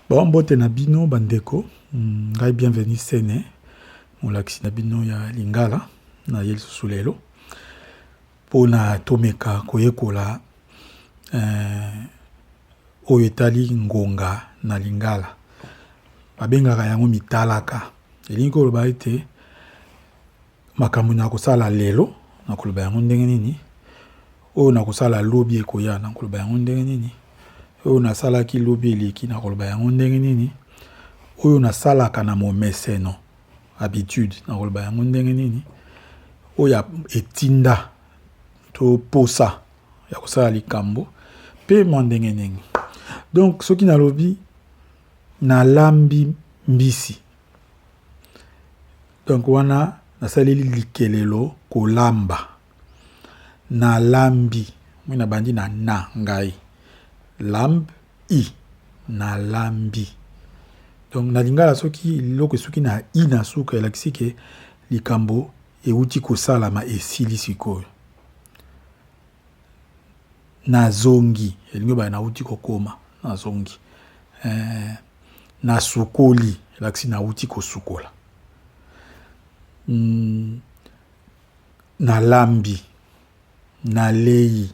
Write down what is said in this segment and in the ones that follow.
Bon, mbote na bino bandeko, ngai Bienvenu Sene, molakisi na bino ya Lingala, na ye lisusu lelo mpona tomeka koyekola oyo etali ngonga na Lingala. Babengaka yango mitalaka. Elingi koloba ete makambo nakosala lelo nakoloba yango ndenge nini, oyo nakosala lobi ekoya nakoloba yango ndenge nini, oyo nasalaki lobi eleki nakoloba yango ndenge nini, oyo nasalaka na momeseno habitude nakoloba yango ndenge nini, oyo etinda to posa ya kosala likambo mpe mwa ndenge ndenge. Donc soki nalobi nalambi mbisi, donc wana nasaleli likelelo kolamba. Nalambi, moi nabandi na na ngai lamb i, nalambi. Donc na lingala soki eloko esuki na i na suka, elakisi ke likambo euti kosalama esili sikoyo. Nazongi, elingi obaya nauti kokoma, nazongi. Nasukoli, elakisi nauti kosukola. Nalambi, nalei,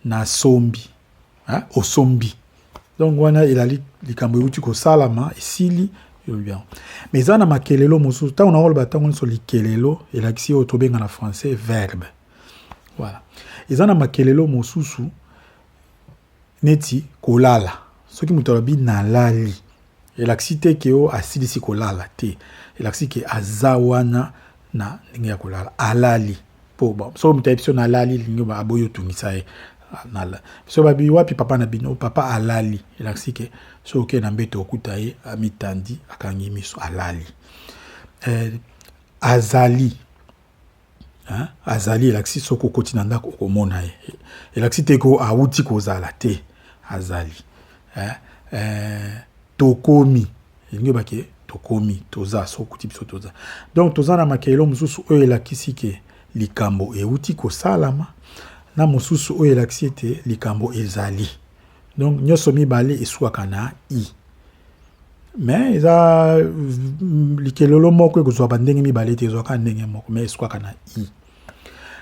nasombi, hein? Osombi. Donc wana elali likambo euti kosalama esili bien. Mais eza na makelelo mosusu ntango nakoloba ntango nyonso likelelo elakisi oyo tobenga na français verbe. Voilà. Eza na makelelo mosusu neti kolala. Soki moto alobi nalali, elakisi te ke oyo asilisi kolala te, elakisi ke aza wana na ndenge ya kolala, alali. Po bon, soki moto ayebi so nalali, lingi aboyi otungisa ye. So babi wapi papa na bino, papa alali, elakisi ke soki okei na mbeto okuta ye amitandi, akangi miso, alali. Azali, hein? Azali elakisi soki okoti na ndako okomona ye, elakisi te ko awuti kozala te, azali. Tokomi, elingi bake tokomi, toza, soki okuti biso toza. Donc toza na makelelo mosusu oyo elakisi ke likambo euti kosalama, na mosusu oyo elakisi ete likambo ezali. Donc nyonso mibale esukaka na i. Mais eza likelelo moko ekozwa ba ndenge mibale te, ezwaka ndenge moko, mais esukaka na i.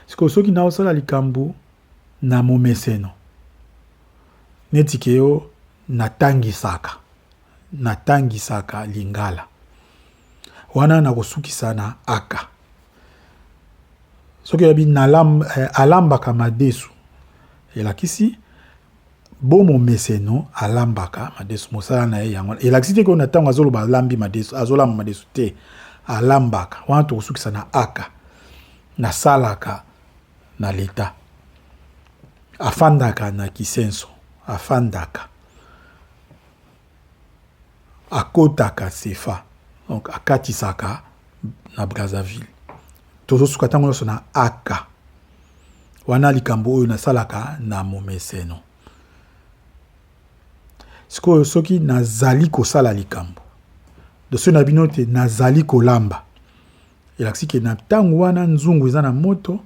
Sikoyo soki naosala likambo na momeseno, neti ke yo natangisaka, natangisaka lingala, wana nakosukisa na aka. Soki oyebi alambaka madesu, elakisi bo momeseno alambaka madesu, mosala na ye yango. Elakisi te ke na ntango azoloba alambi madesu, azolamba madesu te, alambaka. Wana tokosukisa na aka. Nasalaka na leta, afandaka na kisenso, afandaka, akotaka sefa, donc akatisaka na Brazzaville. Tozosuka ntango nyonso na aka. Wana likambo oyo nasalaka na momeseno. Sikoyo soki nazali kosala likambo, doso na bino te nazali kolamba, elakisi ke na ntango wana nzungu eza na moto,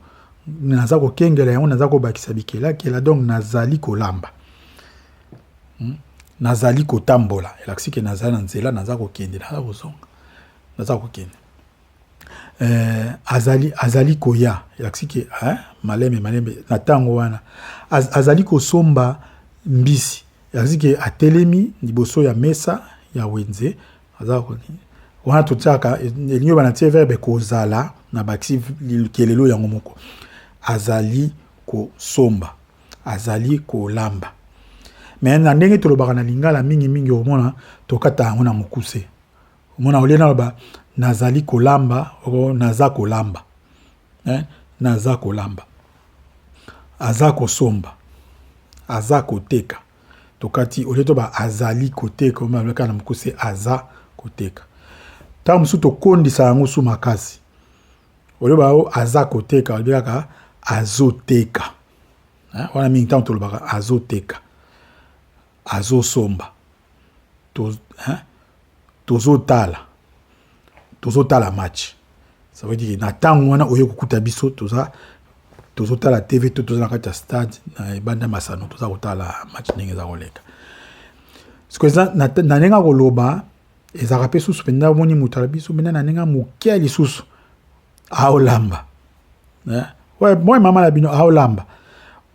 naza kokengela yango, naza kobakisa bikelakela, donc nazali kolamba. Nazali kotambola, elakisi ke nazali na nzela, naza kokende, naza kozonga, naza kokende. Azali koya, elakisi ke malembe malembe na ntango wana azali kosomba mbisi, elakisi ke atelemi liboso ya mesa ya wenze, aza wana totiaka elingi oyo bana tie verbe kozala na bakisi likelelo yango moko, azali kosomba, azali kolamba. Mais na ndenge tolobaka na lingala mingi mingi, omona tokata yango na mokuse. Omona olie naloba nazali kolamba, o naza kolamba, hein? Naza kolamba, aza kosomba, aza koteka. Tokati olie toba azali koteka, omona kaka na mokuse aza koteka. Ntango mosusu tokondisa yango su makasi, olie ba o aza koteka, olobi kaka azoteka. Hein? Wana mingi ntango tolobaka azoteka, azosomba, hein? Tozotala, tozotala match. Ça veut dire na ntango wana oye kokuta biso tozotala TV to toza na kati ya stade na ebanda masano, toza kotala match ndenge eza koleka. Sikoyo eza na ndenge ya koloba, ezalaka mpe susu mpenza, omoni moto alobi so mpenza na ndenge ya moke lisusu aolamba. Ouais, moi mama na bino aolamba.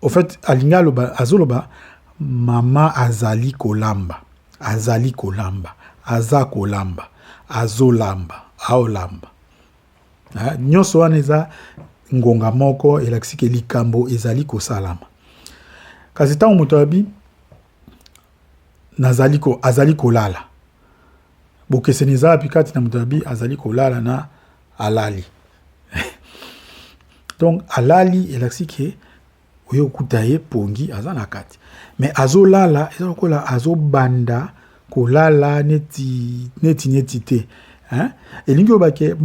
Au fait alingi aloba, azoloba mama azali kolamba, azali kolamba, aza kolamba, azolamba, aolamba. Nyonso wana eza ngonga moko, elakisi ke likambo ezali kosalama. Kasi ntango moto alobi nazali ko, azali kolala, bokeseni eza wapi kati na moto alobi azali kolala na alali? Donc alali elakisi ke oye okuta ye pongi aza na kati, mais azolala eza lokola azobanda kolala neti neti neti te, hein? Elingi oloba ke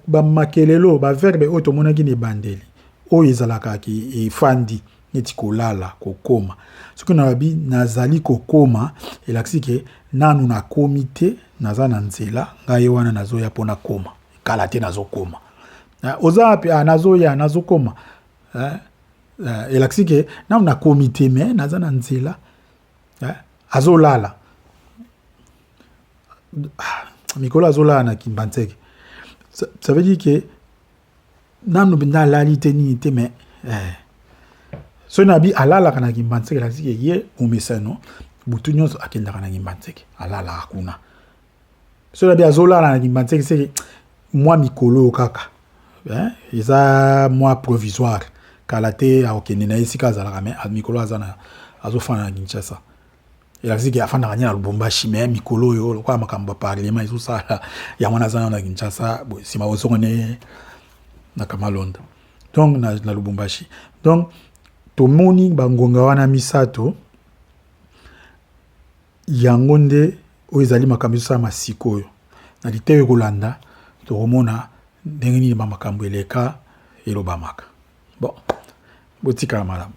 bamakelelo, ba baverbe oyo tomonaki na ebandeli oyo ezalaka ke efandi neti kolala, kokoma. Soki nalobi nazali kokoma, elakisi ke nanu nakomi te, naza na nzela, ngai wana nazoya mpo nakoma, kala te nazokoma. Oza wapi? Ah, nazoya, nazokoma. Elakisi ke nanu nakomi te, me naza na nzela. Azolala, mikolo azolala na Kimbanseke, ça veut dire ke nanu mpenza alali te nini te. Mais soki nabi alalaka na Kimbanseke, elakisi ke ye momesano butu nyonso akendaka na Kimbanseke, alalaka kuna. Soki nabi azolala na Kimbanseke, seke mwa mikolo oyo kaka eza mwa provisoire, kala te akokende na ye esika azalaka. Mais mikolo aza na azofanda na Kinshasa, elakisi ke afandaka nye na Lubumbashi, mais mikolo oyo lokola makambo ya parlement ezosala yango wana, aza na Kinshasa, nsima kozonga ne na Kamalonda, donc na Lubumbashi. Donc tomoni bangonga wana misato, yango nde oyo ezali makambo ezosalama sikoyo. Na liteyo ekolanda, tokomona ndenge nini bamakambo eleka elobamaka. Bon, botikala malamu.